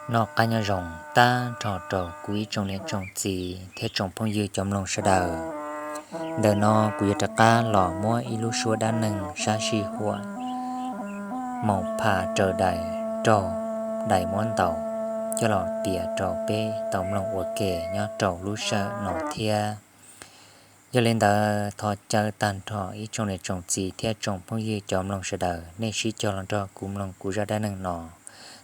Noj qab nyob zoo tag nrho rau kuv ib tsoom niam tsoom txiv thiab tsoom phooj ywg cov mloog sawv daws. Ntawm no kuv yuav rov qab los muab ib lub suab dab neeg sab sij huam Maum Phas raws dais raug dais muab ntaus coj los piav rau peb tau mloog ua ke nyob rau lub sij hawm no thiab. Yog li ntawd thov caw tag nrho ib tsoom niam tsoom txiv thiab tsoom phooj ywg cov mloog sawv daws nej sib cog los nrog kuv mloog kuv zaj dab neeg no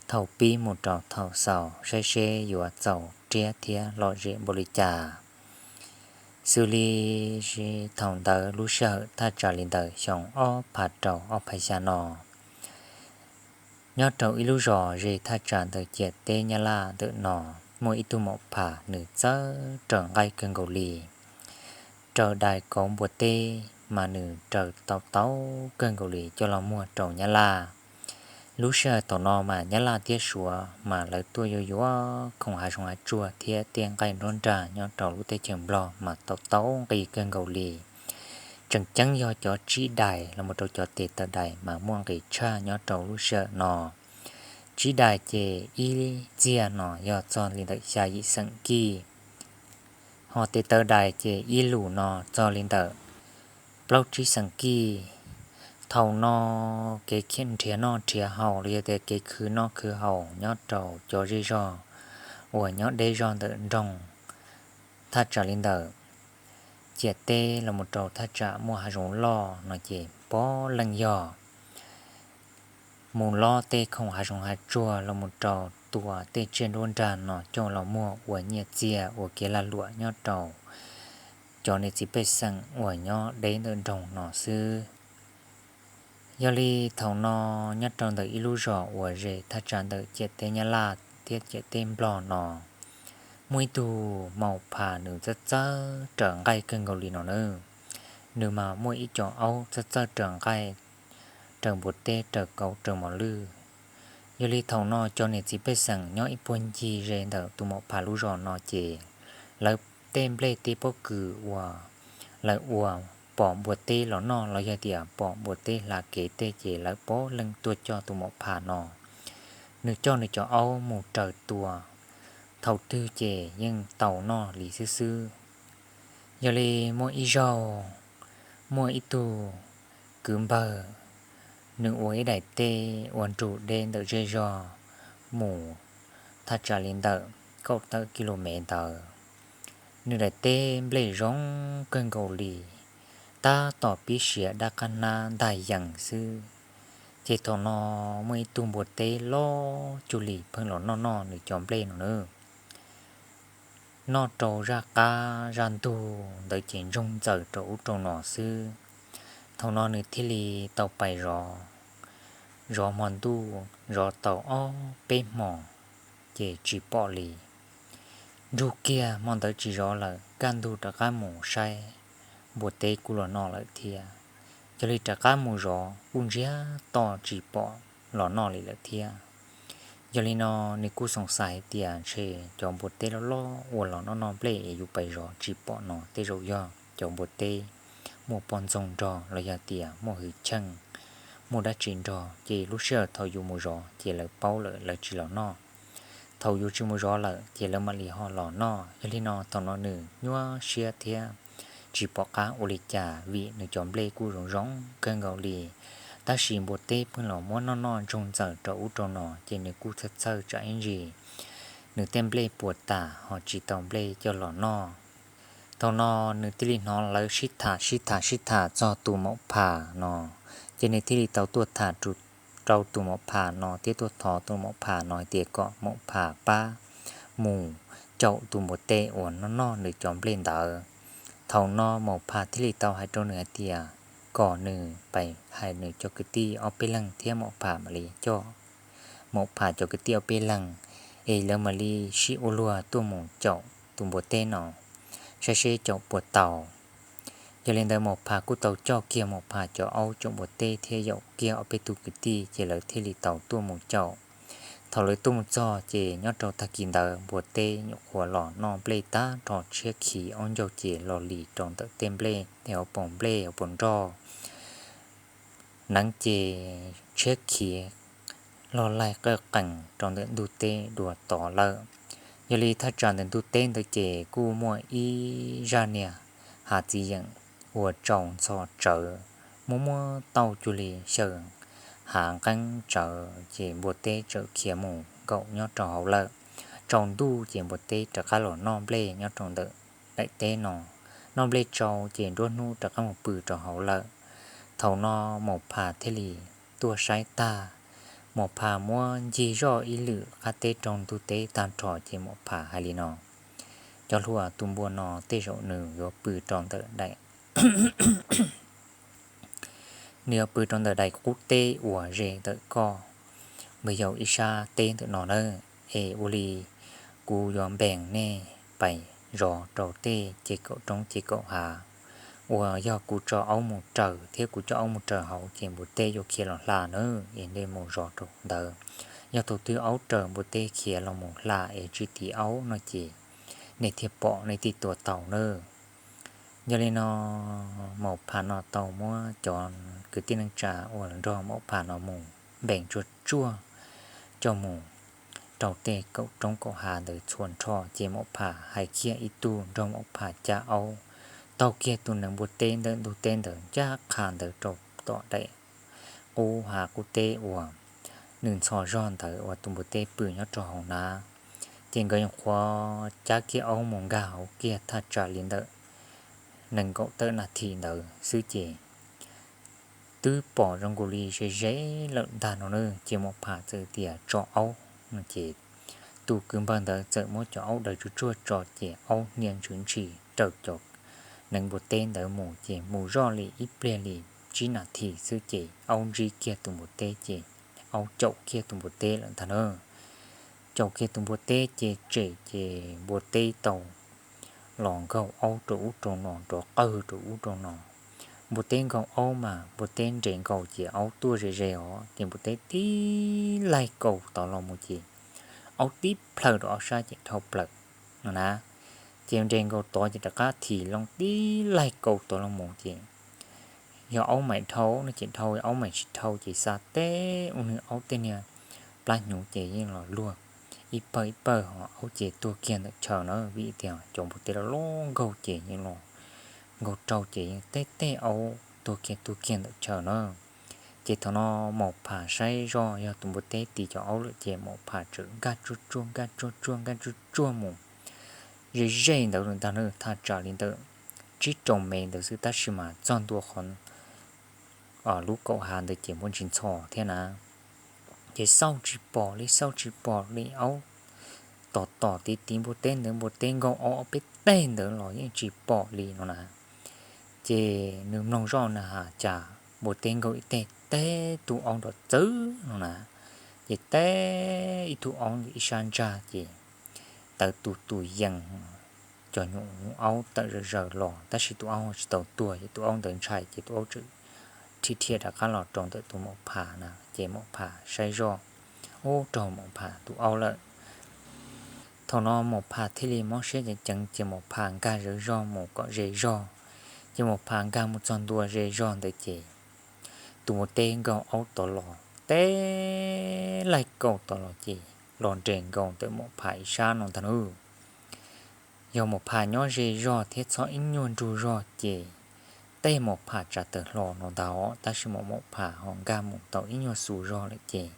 thaum pib mus rau thaum xaus saib seb yuav txaus riab thiab lom zem npaum li cas. Xws li thaum ntawd lub sij hawm thaj tsam li ntawm xyoo ob phav rau ob phav xya no, nyob rau ib lub zos ze thaj tsam ntawm ciam teb Nyab Laj ntawm no, muaj ib tug Maum Phas nws txawj raws nqaij kawg nkaus li. Raws dais kauv npua teb mas nws raws tau tau kawg nkaus li coj los muag rau Nyab Laj. Lub sij hawm thaum no mas Nyab Laj thiab Suav mas lawv tuaj yuav yuav khoom hav zoov hav tsuag thiab tej nqaij nruab nrag nyob rau lub teb chaws Nplog mas tau tau nqi kawg nkaus li. Tseem ceeb yog cov tsib dais los mus rau cov tes taw dais mas muaj nqis tshaj nyob rau lub sij hawm no. Tsib dais ces ib txiag no yog txog li ntawm xya yim xeem kij, ho tes taw dais ces ib lus no txog li ntawm plaub tsib xeem kij. Thaum no kev khiav nrhiav noj nrhiav haus los yog tias kev khwv noj khwv haus nyob rau cov zej zog uas nyob deb zog ntawm nroog, thaj tsam li ntawm ciam teb los mus rau thaj tsam muaj hav zoov loj no ces puav leej yog mus lob tej khoom hav zoov hav tsuag los mus rau tua tej tsiaj nruab nrag no coj los muag ua nyiaj txiag ua kev lag luam nyob rau cov niam txiv pej xeem uas nyob deb ntawm nroog no xwb. Yog li thaum no nyob rau ntawm ib lub zos uas ze thaj tsam ntawm ciam teb Nyab Laj thiab ciam teb Nplog no, muaj ib tug Maum Phas nws txawj txawj raws nqaij kawg nkaus li no na. Nws mas muaj ib co aub txawj txawj raws nqaij, raws npua teb, raws kauv, raws mos lwj. Yog li thaum no cov niam txiv pej xeem nyob ib puag ncig ze ntawm tus Maum Phas lub zos no ces lawv tej nplej tej pob kws uas lawv ua pom npua teb los noj los yog tias pom npua teb hla kev tej ces lawv puav leej tuaj coj tus Maum Phas no. Nws coj nws cov aub mus raws tua, thaum twg ces yeej tau noj li xwb xwb. Yog li muaj ib zaug, muaj ib tug kwv npawg, nws ua ib daim teb ua nrug deb ntawm zej zog mus thaj tsam li ntawm kaum tawm ki lu mev ntawd. Nws daim teb nplej zoo kawg nkaus li, tab tom pib siav dab qab hnab ntag yees xwb. Ces thaum no muaj ib tug npua teb loj cuj li pheej los noj noj nws cov nplej no na. Noj rau zaj qab zaj ntug ntawd ces ntsoog ntxaws rau ub rau no xwb. Thaum no nws thiaj li tau pais zov, zov hmo ntuj zov tau ob peb hmos ces tsis pom li. Nrug kiag hmo ntawd tsis zov lawm, kaj ntug rov qab mus saib npua teb kuj los noj lawm thiab. Yog li rov qab mus zov kuj ntsiag to tsis pom los noj li lawm thiab. Yog li no nws kuj xoom xav hais tias ntshe cov npua teb loj loj uas los noj noj nplej es yus pais zov tsis pom no tej zaum yog cov npua teb muaj poj ntxoog nrog los yog tias muaj hwj chim, muaj dab tsi nrog ces lub sij hawm thaum yus mus zov ces lawv paub lawm lawv tsis los noj. Thaum yus tsis mus zov lawm ces lawv mam li ho los noj. Yog li no thaum no nws nyuaj siab thiab tsis pom qab ua li cas vim nws cov nplej kuj zoo zoo kawg nkaus li. Tab sis npua teb pheej los muab noj noj ntsoog ntxaws rau ub rau no ces nws kuj txhawj txhawj tsam ib ntsis nws tej nplej puas tas ho tsis tau nplej coj los noj. Thaum no nws thiaj li hnov lawv sib tham sib tham sib tham txog tus Maum Phas no, ces nws thiaj li tau tuaj tham rau tus Maum Phas no thiab tuaj thov tus Maum Phas no hais tias kom Maum Phas pab mus caum tus npua teb uas noj noj nws cov nplej ntawd. Thaum no Maum Phas thiaj li tau hais rau nws hais tias kom nws pais hais nws cov kwv tij ob peb leeg thiab Maum Phas mam li coj Maum Phas cov kwv tij ob peb leeg es lawv mam li sib ua luag tuaj mus caum tus npua teb no saib seb caum puas tau. Yog li ntawd Maum Phas kuj tau coj kiag Maum Phas cov aub caum npua teb thiab yaum kiag ob peb tug kwv tij ces lawv thiaj li tau tuaj mus caum. Thaum lawv tuaj mus txog ces nyob rau tag kis ntawd npua teb nyuam qhuav los noj nplej tag nrho tshiab khiv aub ncaug ces los lis rau ntawm tej nplej, tej hauv paus nplej hauv paus nroj. Neev ces tshiab khiv log laig qawj qees rau ntawm ntug teb dua tod lawm. Yog li thaj tsam ntawm ntug teb ntawd ces kuj muaj ib zaj niag hav txiv yeem uas tsaus ntxhov tsawv, muaj muab tauj cuag li xyaw hav nqeeb tsawv, ces npua teb txawm khiav mus nkaum nyob rau hauv lawm. Tsaus ntuj ces npua teb rov qab los noj nplej nyob rau ntawm daim teb no. Noj nplej tsau ces nruab hnub rov qab mus pw rau hauv lawm. Thaum no Maum Phas thiaj li tuaj saib tag, Maum Phas muab ncig zoj ib lwm qab teb rau ntug teb tag nrho ces Maum Phas hais li no: Cov hluas, tus npua no tej zaum nws yuav pw rau ntawm daim nws yuav pw rau ntawm daim qub teb uas ze ntawm koj, npawg yau ib sab teb ntawm no nawb. Es ua li kuv yuav npees nej pais zov rau tej ces kaum roob ces kaum hav uas yog kuv tso aub mus raws thiab kuv coj aub mus raws hauv ces npua teb yuav khiav los hla nawb. Es nej mus zov rau ntawd, yog thaum twg aub raws npua teb khiav los mus hla es tsis tiv aub no ces nej thiaj pom nej thiaj tua tau nawb. Yog li no Maum Phas no tau muab cov kwv tij neej tsa uas nrog Maum Phas no mus npees tsuag tsuag coj mus rau tej kaum roob kaum hav ntawd txhua nrho ces Maum Phas hais kiag ib tug nrog Maum Phas cab aub taug kiag tus nees npua teb ntawm ntug teb ntawd ncaj qha ntawd rau tom daim qub hav qub teb uas nws ntxhov zog ntawd uas tus npua teb pw nyob rau hauv na. Ces nkawd nyuam qhuav cab kiag aub mus nkag hauv kiag thaj tsam li ntawm nees nkaum tawm nas this ntawd xwb ces twb pom zoo nkaus li ze ze lawm ntag no na. Ces Maum Phas txawm tias tso aub no ces tus kwv npawg ntawd txawm muab cov aub daws tsuag tsuag tso ces aub hnia ntshis ntshis raws cov nees npua teb ntawd mus ces mus zoj li ib pliag li tsib nas this xwb ces aub ntsib kiag tus npua teb ces aub caum kiag tus npua teb lawm ntag na. Caum kiag tus npua teb ces tsem ces npua teb tau los nkaug aub rau ub rau no, nrov qawg rau ub rau no. Npua teb nkaug aub mas npua teb nres nkaus ces aub tuaj ze ze os ces npua teb tib laig kaus tod los mus ces aub tib plhaws rau ob sab ces dhau plaws no na. Ces nres nkaus tod ces rov qab thim loo tib laig kaus tod los mus ces yog aub maim dhau no ces dhau, aub maim tsis dhau ces xa teb ua nws aub tej niag plab hnyuv ces yeej los luag ib pawg ib pawg ho aub ces tuag kiag ntawm chaw na. Vim tias cov npua teb los los nkaug ces yeej los nkaug rau ces yeej teb teb aub tuag kiag tuag kiag ntawm chaw na. Ces thaum no Maum Phas saib zoj yog tus npua teb tiv cov aub lawm ces Maum Phas txawm nkag tsuag tsuag nkag tsuag tsuag nkag tsuag tsuag mus ze ze ntawd lawm ntag na, thaj tsam li ntawm tsib rau mev ntawd xwb tab sis mas txog ntua qhov lub kaum hav ntawd ces muaj ntsis ntxhov thiab na. Ces xauj tsis pom li, xauj tsis pom li, aub tom tom tiv tiv npua teb ntawd, npua teb nkaug ob peb teg ntawd los yeej tsis pom li no na. Ces nws mloog zoj na has cas npua teb nkaug ib teg teb tus aub nrov txawv no na. Ces teb ib tug aub ib sab ntsag ces tawv tus tus yees, cov nyuam aub tawm zaws zaws los tab sis tus aub tsis tau tuag ces tus aub ntawd ntshai ces tus aub txawm rhia rhia rov qab los rau ntawm tus Maum Phas na. Ces Maum Phas saib zoj, ub, raug Maum Phas tus aub lawm. Thaum no Maum Phas thiaj li mob siab ceev ceev ces Maum Phas nkag zawv zog mus kom ze zog. Ces Maum Phas nkag mus txog ntua ze zog ntawd ces tus npua teb nkaug aub tod los, teb laig kaus tod los ces los nres nkaus ntawm Maum Phas ib sab no ntag nawb. Yog Maum Phas nyob ze zog thiab txhob ib nyuag nrug zog ces tej Maum Phas tsav tawm hlo no ntag, tab sis Maum, Maum Phas ho nkag mus tau ib nyuag xu zog lawm ces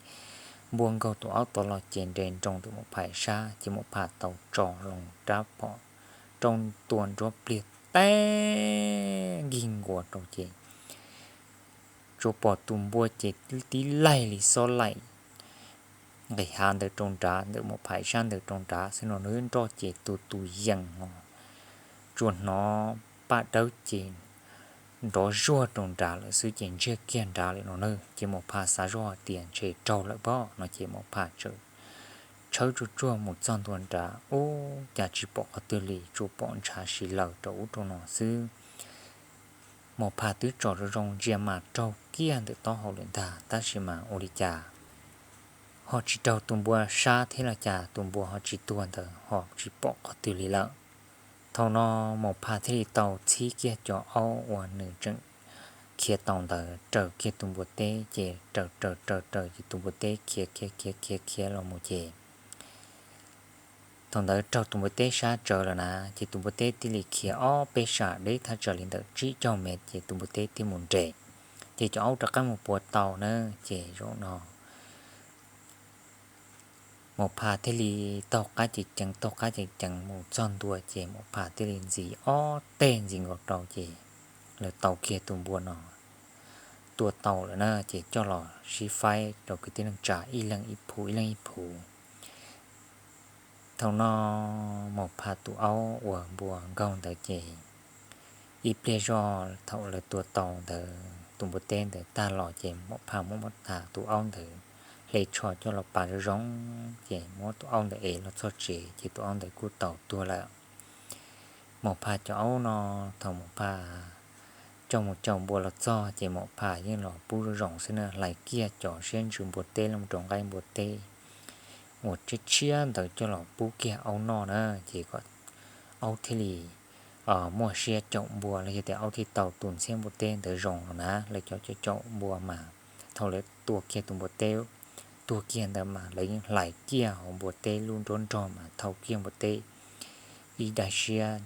npua nkaug tus aub tod los ces nres nroo ntawm Maum Phas ib sab ces Maum Phas tau tso loo rab phom rau tua nruab pliag teb nkig nkuas rau ces tsuas pom tus npua ces tib laig li xob laim nqis hav ntawd rau nrad ntawm Maum Phas ib sab ntawd rau nrad xwb no, nws nroj ces tus tus yees no tsuas hnov paj dawb ces nrov zuag rau nrad lawm xwb ces ntsiag kiag nrad lawm no na. Ces Maum Phas xav zoj hais tias ntshe raug lawm pob no ces Maum Phas txawm tshawb tsuag tsuag mus txog ntua nrad, ub, cas tsis pom qhov twg li, tsuas pom ntshav si laws rau ub rau no xwb. Maum Phas twb tsom zoo zoo ntsia mas raug kiag ntawm taub hau lawm ntag, tab sis mas ua li cas ho tsis raug tus npua sab thiab los cas tus npua ho tsis tuag ntawd ho tsis pom qhov twg li lawm. Thaum no Maum Phas thiaj li tau txhib kiag cov aub uas nws tseem khiav tau ntawd raws kiag tus npua teb ces raws raws raws raws ces tus npua teb khiav khiav khiav khiav khiav los mus ces thaum ntawd raug tus npua teb sab tsawv lawm na, ces tus npua teb thiaj li khiav ob peb sab deb thaj tsam li ntawm tsib caug mev ces tus npua teb thiaj mus nres. Ces cov aub rov qab mus puav tau na, ces zaum no Maum Phas thiaj li taug qab ceev ceev taug qab ceev ceev mus txog ntua ces Maum Phas thiaj li ntxiv ob teg ntxiv nkaus rau ces lawv tau kiag tus npua no tua tau lawm na, ces coj los sib faib rau kwv tij neej tsa ib leeg ib phuv ib leeg ib phuv. Thaum no Maum Phas tus aub uas npua nkaug ntawd ces ib pliag zoj thaum lawv tua tau ntawd tus npua teb ntawd tag los ces Maum Phas muab Maum Phas tus aub ntawd hle tsho coj los pav zoo zoo, ces muab tus aub ntawd ev los txog tsev ces tus aub ntawd kuj tau tuag lawm. Maum Phas cov aub no, thaum Maum Phas coj mus caum npua los txog ces Maum Phas yeej los pub zoo zoo xwb na, hlais kiag cov siab ntsws npua teb los rau nqaij npua teb uas tshiab tshiab ntawd coj los pub kiag aub noj na, ces kom aub thiaj li muaj siab caum npua los yog tias aub thiaj tau tus ntxhiab npua teb ntawd zoo los na. Lawv cov caum caum npua mas thaum lawv tua kiag tus npua teb tuag kiag ntawd mas lawv yeej hlais kiag hauv npua teb lub nruab nrog mas thau kiag npua teb ib daim siab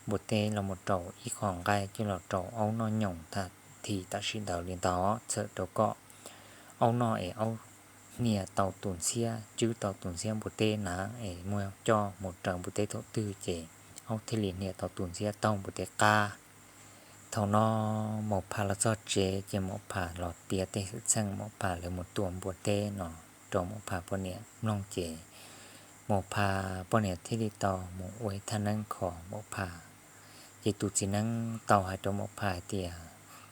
npua teb los mus rau ib qho nqaij coj los rau aub noj nyoos tag thi tam sim ntawd li ntawd, txhawm rau kom aub noj es aub hnia tau tus ntxhiab, cwb tau tus ntxhiab npua teb na, es muab coj mus raws npua teb thaum twg ces aub thiaj li hnia tau tus ntxhiab taug npua teb qab. Thaum no Maum Phas los txog tsev ces Maum Phas los piav tej xwm txheej Maum Phas lawv mus tua npua teb no rau Maum Phas poj niam mloog ces Maum Phas poj niam thiaj li tau mus ua ib thaj neeb kho Maum Phas. Ces tus txiv neeb tau hais rau Maum Phas hais tias,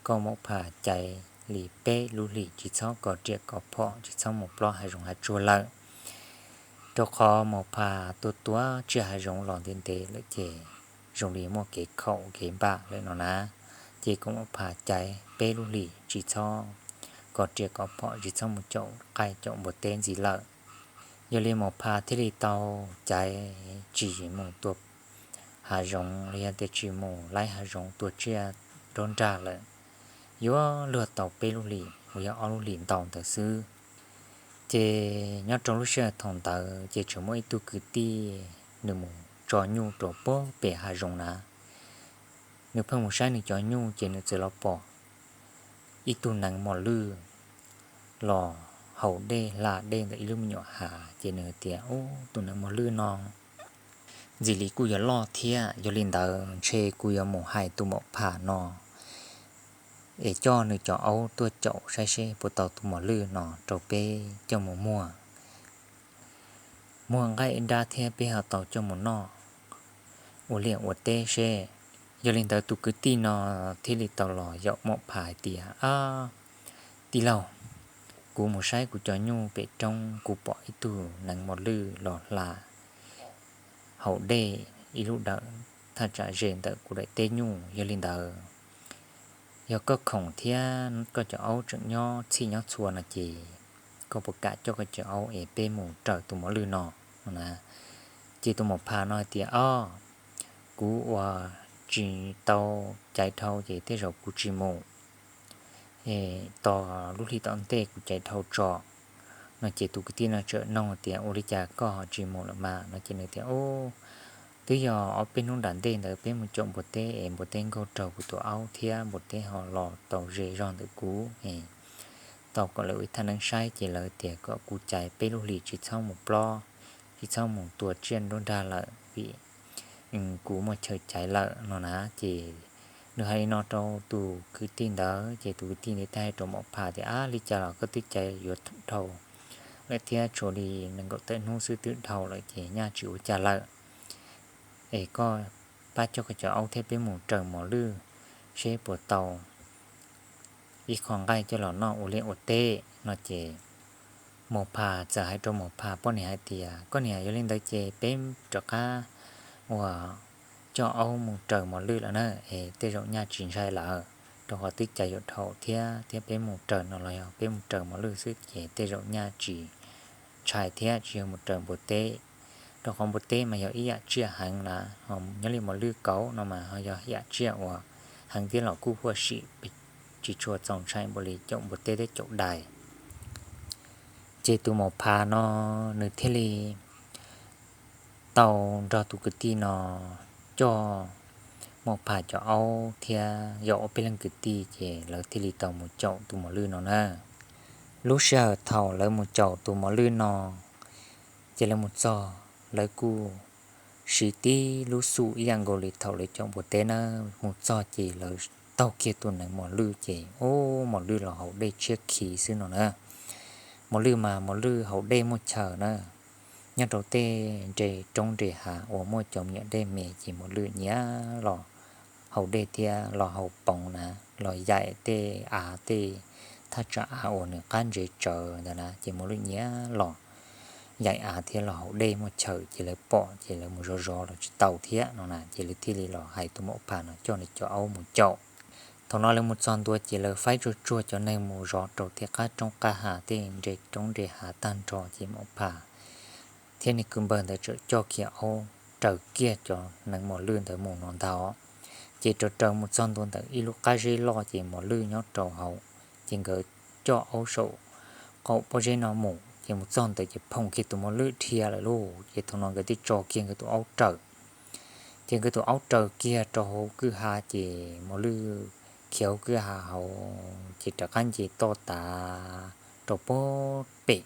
koj Maum Phas caiv li peb lub hlis tsis txhob kov riam kov phom, tsis txhob mus plob hav zoov hav tsuag lawm, rau qhov Maum Phas tua tua tsiaj hav zoov los ntev ntev lawm ces zoo li muaj kev khaum kev npam lawm no na. Ces kom Maum Phas caiv peb lub hlis tsis txhob kov riam kov phom, tsis txhob mus caum nqaij caum npua teb ntxiv lawm. Yog li Maum Phas thiaj li tau caiv tsis mus tua hav zoov los yog tias tsis mus laij hav zoov tua tsiaj nruab nrag lawm, yuav luag tau peb lub hlis uas yog ob lub hlis ntau ntawd xwb. Ces nyob rau lub sij hawm thaum ntawd ces tseem muaj ib tug kwv tij nws mus tso nyuj rau puag pem hav zoov na. Nws pheej mus saib nws cov nyuj ces nws txawm los pom ib tug neev mos lwj los haus dej hla dej ntawm ib lub me nyuam hav, ces nws tias, ub, tus neev mos lwj no ntxim li kuj yuav loj thiab, yog li ntawd ntshe kuv yuav mus hais tus Maum Phas no es coj nws cov aub tuaj caum saib seb puas tau tus mos lwj no rau peb coj mus muag, muag nqaij ib nrab thiab peb ho tau coj mus noj ua liaj ua teb seb. Yog li ntawd tus kwv tij no thiaj li tau los yaum Maum Phas hais tias, ab, tij laug, kuv mus saib kuv cov nyuj pem roob kuv pom ib tug neev mos lwj los hla haus dej ib lub dawm thaj tsam ze ntawm kuv daim teb nyuj. Yog li ntawd yog koj khoom thiab koj cov aub tseem nyob txhij nyob txhua no ces koj puas kam coj koj cov aub es peb mus raws tus mos lwj no na? Ces tus Maum Phas no hais tias, ob, kuv ua tsis tau caiv dhau ces tej zaum kuv tsis mus, tos lub hli tom ntej kuv caiv dhau tso no. Ces tus kwv tij no txawm nug tias, ua li cas koj ho tsis mus lawm mas no? Ces nws tias, ub, twb yog ob peb hnub nram ntej ntawd peb mus caum npua teb es npua teb nkaug raug kuv tus aub thiab npua teb ho los tau ze zog ntawm kuv, tau kom lawv ua ib thaj neeb saib ces lawv tias kom kuv caiv peb lub hlis tsis txhob mus plob, tsis txhob mus tua tsiaj nruab nrag lawm vim kuv muaj chaw caiv lawm no na. Ces nws hais li no rau tus kwv tij ntawd ces tus kwv tij ntawd thiaj hais rau Maum Phas tias, ab, li cas los koj twb caiv yuav dhau lawm thiab, tshuav li nees nkaum tawm hnub xwb twb dhau lawm ces nyaj tsis ua cas lawm. Es koj pab coj koj cov aub thiab peb mus raws mos lwj seb puas tau ib qho nqaij coj los noj ua liaj ua teb no. Ces Maum Phas txawm hais rau Maum Phas poj niam hais tias, koj niam, yog li ntawd ces peb rov qab ua coj aub mus raws mos lwj lawm na, es tej zaum nyaj tsis ntshai lawm, rau qhov twb caiv yuav dhau thiab, thiab peb mus raws no los yog peb mus raws mos lwj xwb ces tej zaum nyaj tsis ntshai thiab tsis yog mus raws npua teb, rau qhov npua teb mas yog ib yam tsiaj heev na, ho nyob li mos lwj kauv no mas ho yog ib yam tsiaj uas heev thiab los kuj huaj sim pes tsis tshua txaus ntshai npaum li caum npua teb thiab caum dais. Ces tus Maum Phas no nws thiaj li tau nrog tus kwv tij no coj Maum Phas cov aub thiab yog ob peb leeg kwv tij ces lawv thiaj li tau mus caum tus mos lwj no na. Lub sij hawm thaum lawv mus caum tus mos lwj no, ces lawv mus txog lawv kuj siv tib lub xum ib yam nkaus li thaum lawv caum npua teb na. Mus txog ces lawv taug kiag tus neev mos lwj ces ub, mos lwj los haus dej tshiab khiv xwb no na. Mos lwj mas mos lwj haus dej muaj chaw na. Nyob rau tej nres roob nres hav uas muaj cov me nyuam dej me ces mos lwj nyiam los haus dej thiab los haus poov na, los yaim tej av tej thaj tsam av uas nws qab ntsev tsawv ntawd na ces mos lwj nyiam los yaim av thiab los haus dej muaj chaw ces lawv pom ces lawv mus zov zov los tsis tau thiab no na ces lawv thiaj li los hais tus Maum Phas no coj nws cov aub mus caum. Thaum no lawv mus txog ntua ces lawv faib tsuag tsuag cov neeg mus zov rau tej qab roob qab hav tej nres roob nres hav tag nrho ces Maum Phas thiab nws kwv npawg ntawd txawm coj kiag aub raws kiag cov neev mos lwj ntawd mus no ntag. Ces raws raws mus txog ntua ntawm ib lub qab zeb loj ces mos lwj nyob rau hauv, ces nkawd coj aub saum qaum pob zeb no mus ces mus txog ntawd ces phoom kiag tus mos lwj dhia lawm lauj. Ces thaum no nkawd thiaj tso kiag nkawd tus aub raws. Ces nkawd tus aub raws kiag rau hauv kwj ha ces mos lwj khiav hauv kwj ha hauv ces rov qab nce toj tav rau puag pem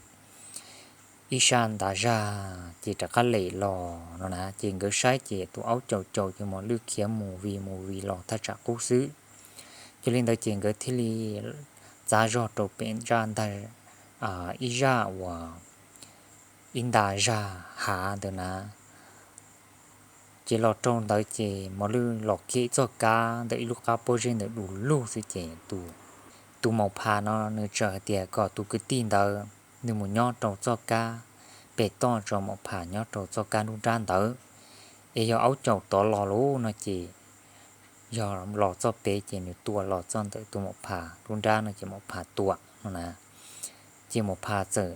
ib sab ntav zaj ces rov qab lem los no na. Ces nkawd saib ces tus aub caum caum ces mos lwj khiav mus vij mus vij los thaj tsam qub xwb. Yog li ntawd ces nkawd thiaj li txav zog rau pem zaj ntag, ib zaj uas ib nta zaj hav ntawd na. Ces los rau ntawd ces mos lwj los kiag ib txoj kab ntawm ib lub qab pob zeb ntawd du lug xwb ces tus, tus Maum Phas no nws txawm hais tias kom tus kwv tij ntawd nws mus nyob rau txoj kab pem toj tso, Maum Phas nyob rau txoj kab nruab nrab ntawd, es yog aub caum tod los lawm no ces yog los txoj pem ces nws tua los txoj ntawm tus Maum Phas nruab nrab no ces Maum Phas tua no na. Ces Maum Phas txawm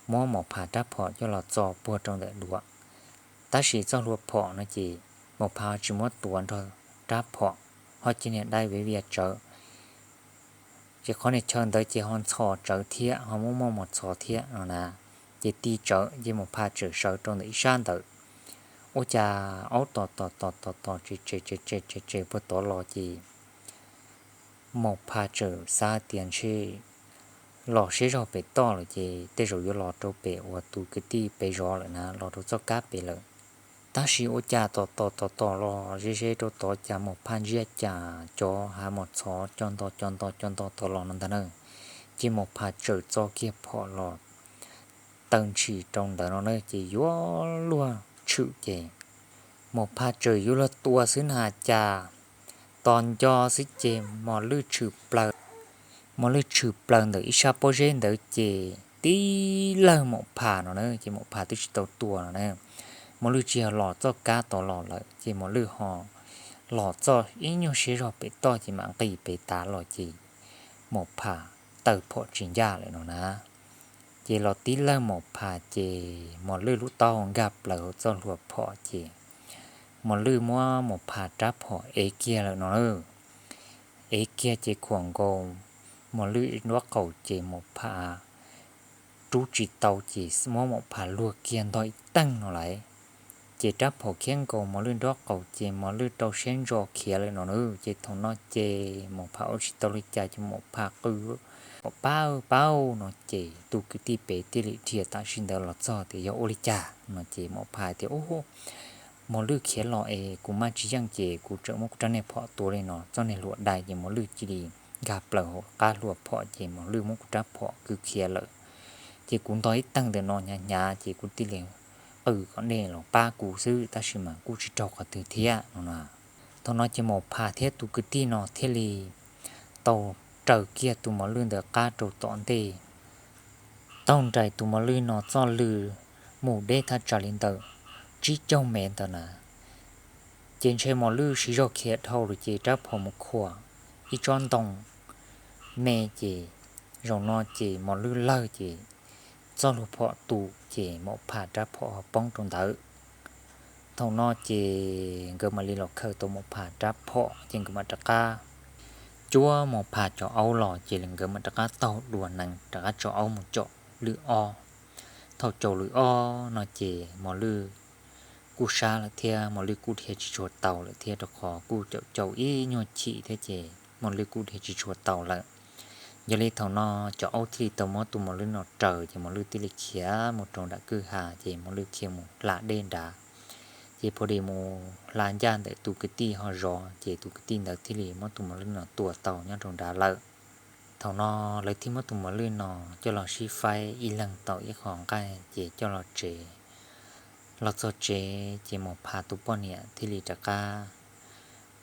muab Maum Phas rab phom coj los txo puag rau ntawm duav. Tab sis txoj hlua phom no ces Maum Phas tsis muab tuav nrog rab phom, ho cia niag dai viv vias tsawv. Ces qhov niag chaw ntawd ces ho ntxhov tsawv thiab ho muaj mos txhov thiab no na. Ces ti tsawv ces Maum Phas txawm sawv rau ntawm ib sab ntawd. Ua cas aub tos tos tos tos tos tse tse tse tse tse puag tod los ces Maum Phas txawm xav tias ntshe los siab zog pem toj lawm ces tej zaum yuav los rau pem uas tus kwv tij pem zov lawm na, los rau txoj kab pem lawm. Tab sis ua cas tos tos tos tos los ze ze rau tod cas Maum Phas ntsia cas cov hav mos txhov co nto co nto co nto tod los no ntag na. Ces Maum Phas txawm txo kiag phom los taw ntshis rau ntawd no na ces yuav luag tshwm ces Maum Phas txawm yuav luag tua xwb na cas tos nco xwb ces mos lwj tshwm plaws. Mos lwj tshwm plaws ntawm ib sab pob zeb ntawd ces tib lawg Maum Phas no na, ces Maum Phas twb tsis tau tua no na. Mos lwj tsis yog los txoj kab tod los lawm ces mos lwj ho los txoj ib nyuag siab zog pem toj ces mam nqis pem tav los ces Maum Phas taw phom tsis ncaj lawm no na. Ces los tib lawg Maum Phas ces mos lwj lub taub hau nkag plaws hauv txoj hlua phom ces mos lwj muab Maum Phas rab phom ev kiag lawm no na. Ev kiag ces khuam nkaus mos lwj nruab qaum ces Maum Phas rub tsis tau ces muab Maum Phas luag kiag ntog ib teeg no lawm. Ces rab phom khiab nkaus mos lwj nruab qaum ces mos lwj rau siab ntso khiav lawm no na. Ces thaum no ces Maum Phas ua tsis tau li cas ces Maum Phas qw pab pab no ces tus kwv tij pem thiaj li dhia tam sim ntawd los txog tias yog ua li cas no ces Maum Phas tias ub, mos lwj khiav los es kuv maj tsis yeej ces kuv txawm muab kuv rab niag phom tua li no, txoj niag hlua dai ces mos lwj cia li nkag plaws hauv qab hlua phom ces mos lwj muab kuv rab phom kwv khiav lawm. Ces kuv ntog ib teeg ntawm no hnyav hnyav ces kuv thiaj li qw kom nej los pab kuv xwb tab sis mas kuj tsis raug qhov twg thiab no na. Thaum no ces Maum Phas thiab tus kwv tij no thiaj li tau raws kiag tus mos lwj ntawd qab rau tom ntej, taug nraim tus mos lwj no txoj lw mus deb thaj tsam li ntawm tsib caug mev ntawd na. Ces ntshe mos lwj siv zog khiav dhau lawm ces rab phom mus khuam ib tsob ntoo me ces zaum no ces mos lwj lawg ces txoj hlua phom tu ces Maum Phas rab phom ho poob rau ntawd. Thaum no ces nkawd mam li los khaws tau Maum Phas rab phom ces nkawd mam rov qab cuab Mos Phas cov aub los ces nkawd mam rov qab taug dua nees rov qab tso aub mus caum lwm ob. Thaum caum lwm ob no ces Mos Lwj kuj sab lawm thiab Mos Lwj kuj dhia tsis tshua tau lawm thiab, rau qhov kuj caum caum ib nyuag chim thiab ces Mos Lwj kuj dhia tsis tshua tau lawm. Yog li thaum no cov aub thiaj li tau muab tus Mos Lwj no raws ces Mos Lwj thiaj li khiav mus rau nram kwj ha ces Mos Lwj khiav mus hla dej nrad. Ces pha dis mus hla ncaj ntawm tus kwv tij ho zov ces tus kwv tij ntawd thiaj li muab tus Mos Lwj no tua tau nyob rau nrad lawm. Thaum no lawv thiaj muab tus Mos Lwj no coj los sib faib ib leeg tau ib qho nqaij ces coj los tsev. Los txog tsev ces Mos Phas tus poj niam thiaj li rov qab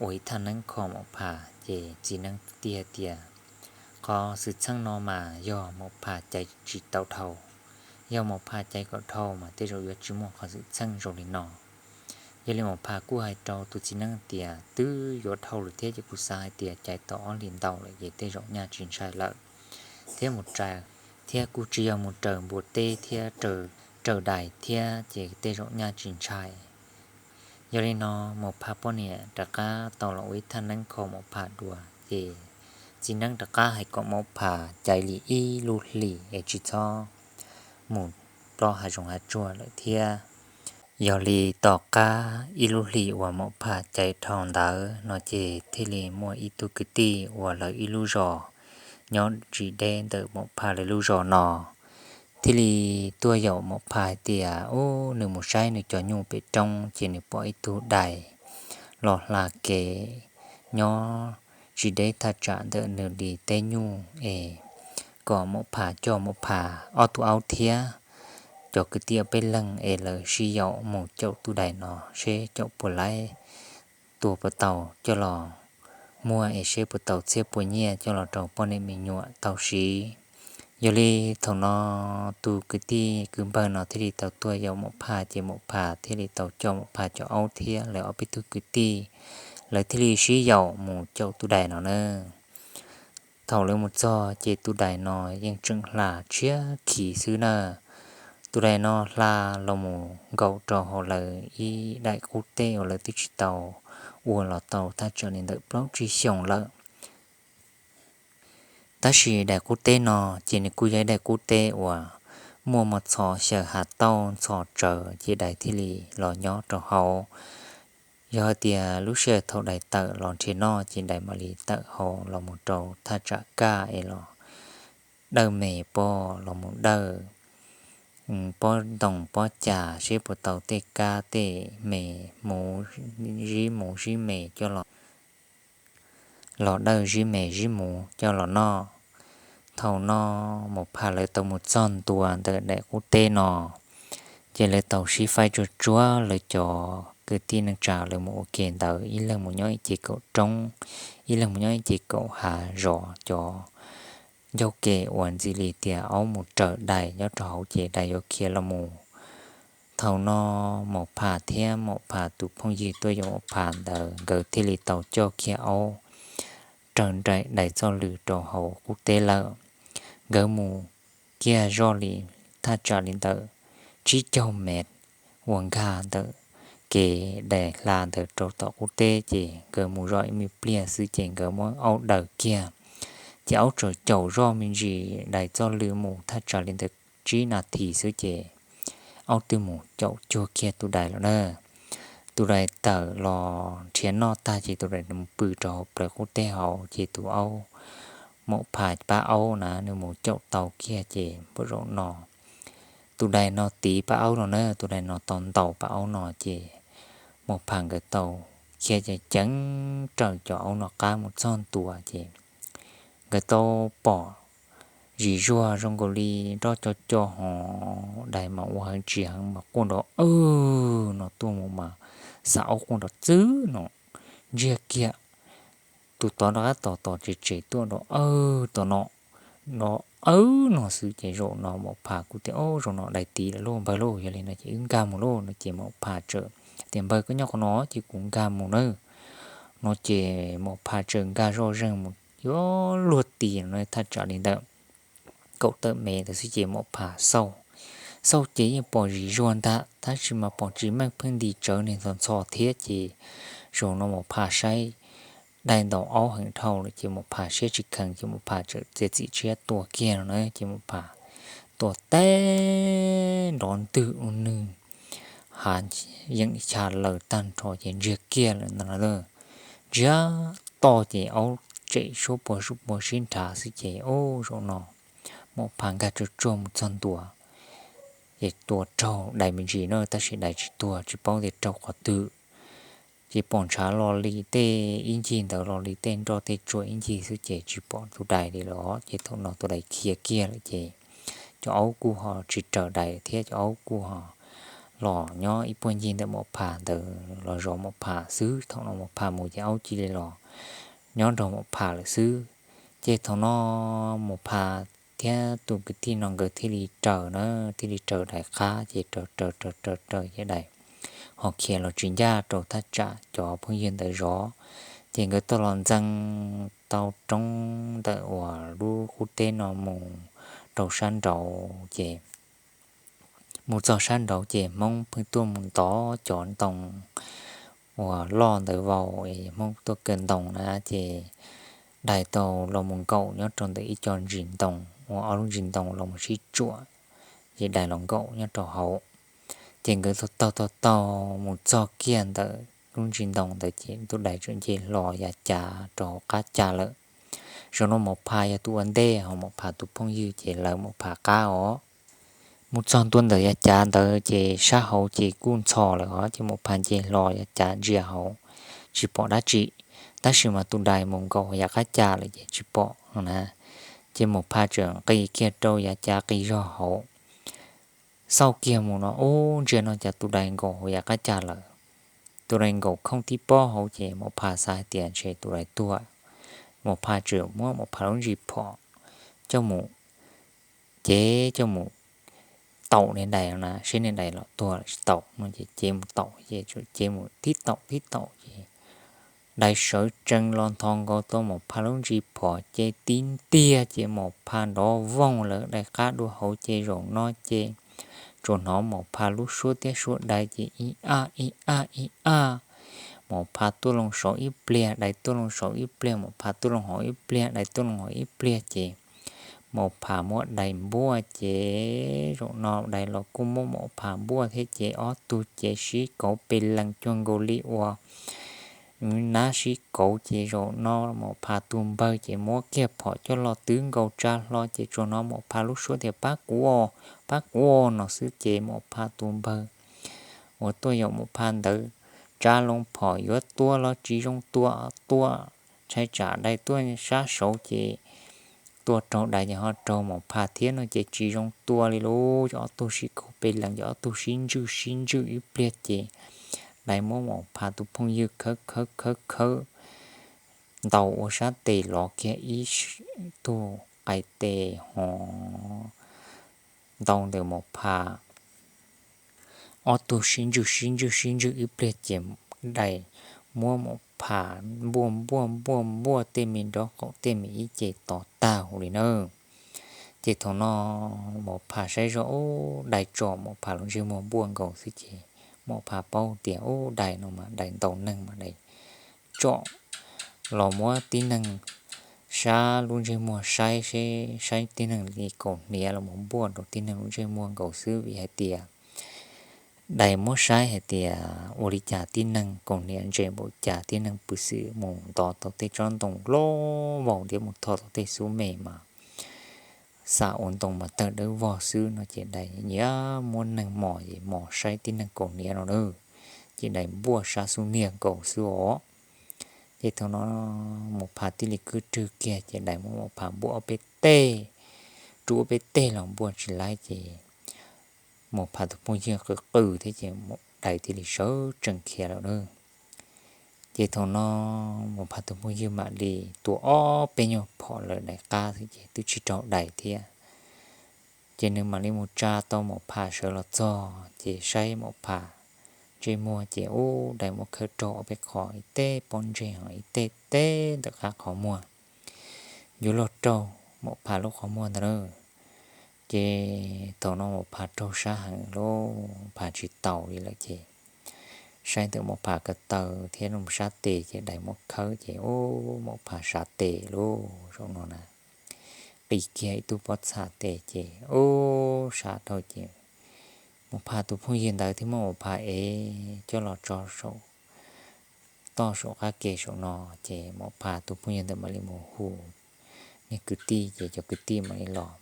ua ib thaj neeb kho Mos Phas ces txiv neeb thiaj hais tias, qhov xwm txheej no mas yog Mos Phas caiv tsis tau dhau. Yog Mos Phas caiv kom dhau mas tej zaum yuav tsis muaj qhov xwm txheej zoo li no. Yog li Mos Phas kuj hais rau tus txiv neeb tias twb yuav dhau lawm thiab ces kuv xav hais tias caiv tau ob hlis ntau lawm ces tej zaum nyaj tsis ntshai lawm thiab mus raws, thiab kuj tsis yog mus raws npua teb thiab raws dais thiab ces tej zaum nyaj tsis ntshai. Yog li no Mos Phas poj niam rov qab tau los ua ib thaj neeb kho Mos Phas dua ces txiv neeb rov qab hais kom Mos Phas caiv li ib lub hlis es tsis txhob mus plob hav zoov hav tsuag lawm thiab. Yog li tom qab ib lub hlis uas Mos Phas caiv dhau ntawd no ces thiaj li muaj ib tug kwv tij uas lawv ib lub zos nyob tsis deb ntawm Mos Phas lawv lub zos no thiaj li tuaj yaum Mos Phas hais tias ub nws mus saib nws cov nyuj pem roob ces nws pom ib tug dais los hla kev nyob tsis deb thaj tsam ntawm nws li teb nyuj es kom Mos Phas coj Mos Phas ob tug aub thiab cov kwv tij ob peb leeg es lawv sib yaum mus caum tus dais no seb caum puas laib, tua puas tau coj los muag es seb puas tau txhiab puas nyiaj coj los rau poj niam me nyuam tau siv. Yog li thaum no tus kwv tij kwv npawg no thiaj li tau tuaj yaum Mos Phas ces Mos Phas thiaj li tau coj Mos Phas cov aub thiab lawv ob peb tug kwv tij, lawv thiaj li sib yaum mus caum tus dais no na. Thaum lawv mus txog ces tus dais no yeej tseem hla tshiab khiv xwb na. Tus dais no hla los mus nkaum rau hauv lawv ib daim qub teb uas lawv twb tsis tau ua los tau thaj tsam li ntawm plaub tsib xyoos lawm. Tab sis daim qub teb no ces nws kuj yog ib daim qub teb uas muaj mos txhov xyaw hav tauj ntxhov tsawv ces dais thiaj li los nyob rau hauv. Yog hais tias lub sij hawm thaum dais tawm los nrhiav noj ces dais mam li tawm hauv los mus rau thaj tsam kaj es los dawj me pog los mus dawj pob ntoos pob cas seb puas tau tej kab tej me, mus zib mus zib me coj los, los dawj zib me zib mus coj los noj. Thaum no Mos Phas lawv tau mus txog ntua ntawm daim qub teb no, ces lawv tau sib faib tsuag tsuag, lawv cov kwv tij neej tsa lawv mus ua ke ntawd, ib leeg mus nyob ib ce kaum roob, ib leeg mus nyob ib ce kaum hav zov cov ncauj ke uas ntxim li tias aub mus raws dais nyob rau hauv ces dais yuav khiav los mus. Thaum no Mos Phas thiab Mos Phas tus phooj ywg tuaj yaum Mos Phas ntawd nkawd thiaj li tau coj kiag aub raws nraim dais txoj lw rau hauv qub teb lawm. Nkawd mus kiag zoj li thaj tsam li ntawm tsib caug mev uas nkag ntawm kev dais hla ntawd rau tom qub teb ces nkawd mus zoj ib me pliag xwb ces nkawd muab aub daws kiag. Ces aub txawm caum zoj me ntsis dais txoj lw mus thaj tsam li ntawm tsib nas this xwb ces aub twb mus caum cuag kiag tus dais lawm na. Tus dais tawm los nrhiav noj tag ces tus dais mus pw rau hauv plawv qub teb hauv ces tus aub, Mos Phas pab aub na nws mus caum tau kiag ces npaum zaum no tus dais no tiv pab aub no na, tus dais no tau ntaus pab aub no ces Mos Phas nkawd tau khiav ceev ceev raws cov aub no qab mus txog ntua ces nkawd tau pom zim zuag zoo nkaus li nroj co co ho dais mas ua heev tsis heev mas quaj nrov awg no tuaj mus mas xa aub quaj nrov txwb no ntsiag kiag. Tus tod rov qab tos tos tsem tsem tuaj nrov awg tom no, nrov awg no xwb ces zaum no Mos Phas kuj tias, Ob, zaum no dais tiv lawm lauj npawg lauj, yog li no ces wb nkag mus lauj no ces Mos Phas txawm tias, Npawg, koj nyob qhov no ces kuv nkag mus nawb. No ces Mos Phas txawm nkag zoj zeeg mus yuav luag ti no thaj tsam li ntawm kaum tawm mev ntawd xwb ces Mos Phas xauj, xauj ces yeej pom zim zuag ntag tab sis mas pom tsis meej pheej nti tsawv niag ntxhov ntxhov thiab ces zaum no Mos Phas saib dai ntaus aub heev dhau lawm ces Maum Phas siab tsis kheev ces Maum Phas txawm txiav txim siab tua kiag no na. Ces Maum Phas tua teb nrov ntwg ua nws hav yeem xya laws tag nrho ces ntsiag kiag lawm ntag. Ntsiag to ces aub tsem suab puag suab puag sib nrhav xwb ces ub zaum no Maum Phas nkag tsuag tsuag mus txog ntua ces tua raug dais me ntsis na, tab sis dais tsis tuag tsis paub tias raug qhov twg. Ces pom ntshav lo li tej ib ncig ntawd lo li tej nroj tej tsuag ib ncig xwb ces tsis pom tus dais li los. Ces thaum no tus dais khiav kiag lawm ces cov aub kuj ho tsis raws dais thiab cov aub kuj ho los nyob ib puag ncig ntawm Maum Phas ntawd los zov Maum Phas xwb. Thaum no Maum Phas mus ces aub cia li los nyob nrog Maum Phas lawm xwb. Ces thaum no Maum Phas thiab tus kwv tij no nkawd thiaj li raws na, thiaj li raws dais qab ces raws raws raws raws raws ces dais ho khiav los tsis ncaj rau thaj tsam cov phooj ywg ntawd zov. Ces nkawd tau los ntxees tau roob ntawm uas lub qub teb no mus rau sab nraud ces mus txog sab nraud ces Hmoob pheej tuaj mus ntov cov ntoo uas loj ntawd vau, Hmoob tuaj kaw ntoo na. Ces dais tau los mus nkaum nyob rau ntawm ib co ntsis ntoo uas ob lub ntsis ntoo los mus sib tsuam, ces dais los nkaum nyob rau hauv. Ces nkawd taug taug taug mus txog kiag ntawm lub ntsis ntoo ntawd ces tus dais txawm nce hlo yav cav rau hauv qab cav lawm. Zaum no Maum Phas yog tus ua ntej ho Maum Phas tus phooj ywg ces lawv Maum Phas qab os. Mus txog ntua ntawm yav cav ntawd ces sab hauv ces kuj ntxhov lawm os, ces Maum Phas nce hlo yav cav ntsia hauv tsis pom dab tsi, tab sis mas tus dais mus nkaum yav qab cav lawm ces tsis pom no na. Ces Maum Phas txawm nqis kiag rau yav cav qis zog hauv, xauj kiag mus no ub ntsia no cas tus dais nkaum hauv yav qab cav lawm. Tus dais nkaum khooj tib pob hauv ces Maum Phas xav hais tias ntshe tus dais tuag. Maum Phas txawm muab Maum Phas lub ntsis phom coj mus, cev coj mus taum niag dais na, seb niag dais los tuag los tsis taum no ces cev mus taum ces txawm cev mus tib taum tib taum ces dais sawv tsees los nthos nkaus tau Maum Phas lub ntsis phom ces tib ntiag ces Maum Phas nrov voog lawm dais qab dua hauv ces zaum no ces tsuas hnov Maum Phas lub suab thiab suab dais ces ib aj ib aj ib aj. Maum Phas tuaj loo saud ib pliag, dais tuaj loo saud ib pliag, Maum Phas tuaj loo hauv ib pliag, dais tuaj loo hauv ib pliag ces Maum Phas muab dais npuaj ces zaum no dais los kuj muab Maum Phas npuaj thiab ces ob tug ces sib kauv pes lees cuag nkaus li uas nab sib kauv ces zaum no Maum Phas tus npawg ces muab kiag phom coj los twb nkaus tsa hlo ces tsuas hnov Maum Phas lub suab tias pab kuv, pab kuv no xwb ces Maum Phas tus npawg uas tuaj yaum Maum Phas ntawd tsa loo phom yuav tua los tsis zoo tua, tua ntshai tsam dais tuaj sab saud ces tua raug dais ces ho raug Maum Phas thiab no ces tsis zoo tua li lauj. Ces ob tug sib kauv pes lees ces ob tug sib ntswj sib ntswj ib pliag ces dais muab Maum Phas tus phooj ywg khawb khawb khawb khawb ntaus ua sab tes lov kiag ib tug qais tes hov ntau ntawm Maum Phas. Ob tug sib ntswj sib ntswj sib ntswj ib pliag ces dais muab Maum Phas npuaj npuaj npuaj npuaj tej me nraub qaum tej me ib ce to tag huv li na. Ces thaum no Maum Phas saib zoj ub dais tsom Maum Phas lub ntsej muag npuaj nkaus xwb ces Maum Phas paub tias ub dais no mas dais ntaus neeg mas dais tsom los muab tib neeg sab lub ntsej muag saib seb saib tib neeg li kaus hniav los mus npuaj rau tib neeg lub ntsej muag nkaus xwb vim hais tias dais muab saib hais tias ua li cas tib neeg kaus hniav ntse npaum cas tib neeg pw xwm mus ntov tau tej tsob ntoo loj vau thiab mus tho tau tej xub me mas xam ua ntoo mas tawg dawb vog xwb no ces dais nyiam muab neeg mos es mos saib tib neeg kaus hniav no na. Ces dais npuaj sab xub niag nkaus xwb os. Ces thaum no Maum Phas thiaj li kwj rwg kiag ces dais muab Maum Phas npuaj ob peb teg, rub ob peb teg los npuaj tsis laib ces Maum Phas tus phooj ywg qw qw thiab ces dais thiaj li sawv tsees khiav lawm na. Ces thaum no Maum Phas tus phooj ywg mam li tua ob peb nyuag phom lawm dais qab xwb ces twb tsis raug dais thiab. Ces nws mam li mus tsa tau Maum Phas sawv los txog ces saib Maum Phas ntsej muag ces ub dais muab khawb raug ob peb qho ib teg pob ntseg ho ib teg teb ntawm qab qhov muag. Yuav luag raug Maum Phas lub qhov muag ntawd na. Ces thaum no Maum Phas raug sab heev lub Phas tsis taus li lawm ces saib ntawm Maum Phas ko taw thiab nug sab tes ces dais muab khawb ces ub, Maum Phas sav tes lub zaum no na, qis kiag ib tug pob txha tes ces ub, sav dhau ces Maum Phas tus phooj ywg ntawd thiaj muab Maum Phas ev coj los tso saum toj saum qab ke saum no, ces Maum Phas tus phooj ywg ntawd mam li mus hu niag kwv tij ces cov kwv tij mam li los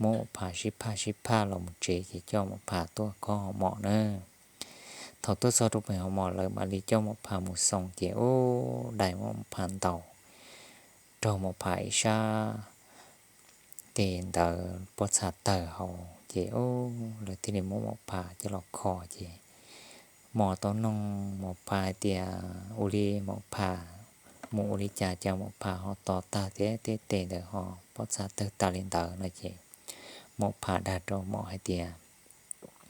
muab Maum Phas sib phaj sib phaj los mus tsev ces coj Maum Phas tuaj khob hauv mom na. Thaum tuaj txog rau pem hauv mom lawv mam li coj Maum Phas mus xoo ces ub, dais muab Maum Phas ntaus raug Maum Phas ib sab tes ntawd pob txha tawg hauv ces ub, lawv thiaj li muab Maum Phas coj los kho ces mos tau noog Maum Phas hais tias ua li Maum Phas mus ua li cas cas Maum Phas ho tos tag thiab tej tes ntawd ho pob txha tawg tag li ntawd no ces Maum Phas dag rau mom hais tias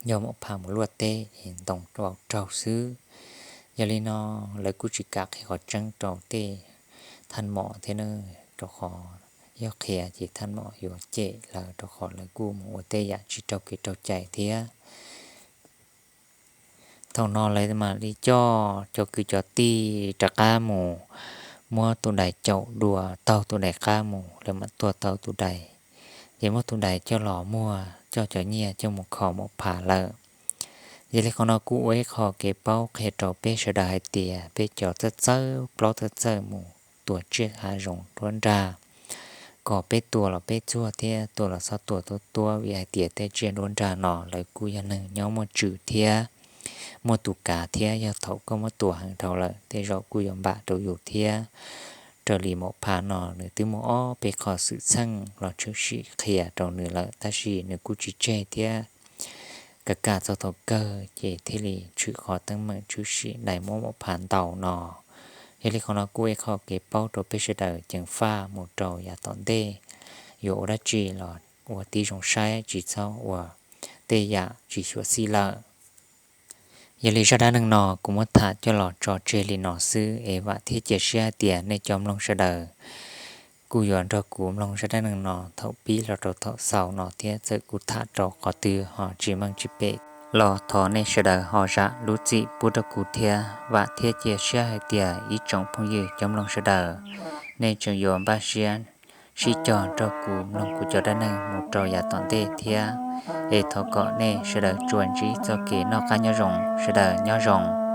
yog Maum Phas mus luaj teb es ntoo raug xwb. Yog li no lawv kuj tsis kam qhia qhov tseeb rau tej thaj mom thiab na, rau qhov yog qhia ces thaj mom yuav cem lawv rau qhov lawv kuj mus ua tej yam tsis raug kev raug cai thiab. Thaum no lawv mam li coj cov kwv cov tij rov qab mus muab tus dais caum dua, taug tus dais qab mus, lawv mam tua tau tus dais, ces muab tus dais coj los muag coj cov nyiaj coj mus kho Maum Phas lawm. Yog li qhov no kuj ua ib qho kev paub qhia rau peb sawv daws hais tias peb cov txawj txawj plaub txawj txawj mus tua tsiaj hav zoov nruab nrag, kom peb tua los peb txuag thiab tua los txhob tua tuab tuab, vim hais tias tej tsiaj nruab nrag no lawv kuj yog neeg nyob muaj tswv thiab muaj tus kav thiab, yog thaum koj muab tua heev dhau lawm tej zaum kuj yuav npam rau yus thiab. Raws li Maum Phas no nws twb muaj ob peb qho xwm txheej los tshwm sim qhia rau nws lawm tab sis nws kuj tsis tseg thiab. Kav kam txog thaum kawg ces thiaj li tshwm qhov teeb meem tshwm sim dais muab Maum Phas ntaus no. Yog li qhov no kuj ua ib qho kev paub rau peb sawv daws ceev faj mus rau yav tom ntej, yuav ua dab tsi los ua tib zoo saib tsis txhob ua tej yam tsis xyuam xim lawm. Yog li zaj dab neeg no kuv muab tham coj los tso tseg li no xwb es vam thiab cia siab hais tias nej cov mloog sawv daws kuj yuav nrog kuv mloog zaj dab neeg no thaum pib los rau thaum xaus no thiab. Txawm kuv tham rau qhov twg ho tsis meej tsis pem los thov nej sawv daws ho zam lub txim pub rau kuv thiab. Vam thiab cia siab hais tias ib tsoom phooj ywg cov mloog sawv daws, nej tseem yuav npaj siab sib cog nrog kuv mloog kuv cov dab neeg mus rau yav tom ntej thiab. Es thov kom nej sawv daws tsuas ntsib txoj kev noj qab nyob zoo, sawv daws nyob zoo.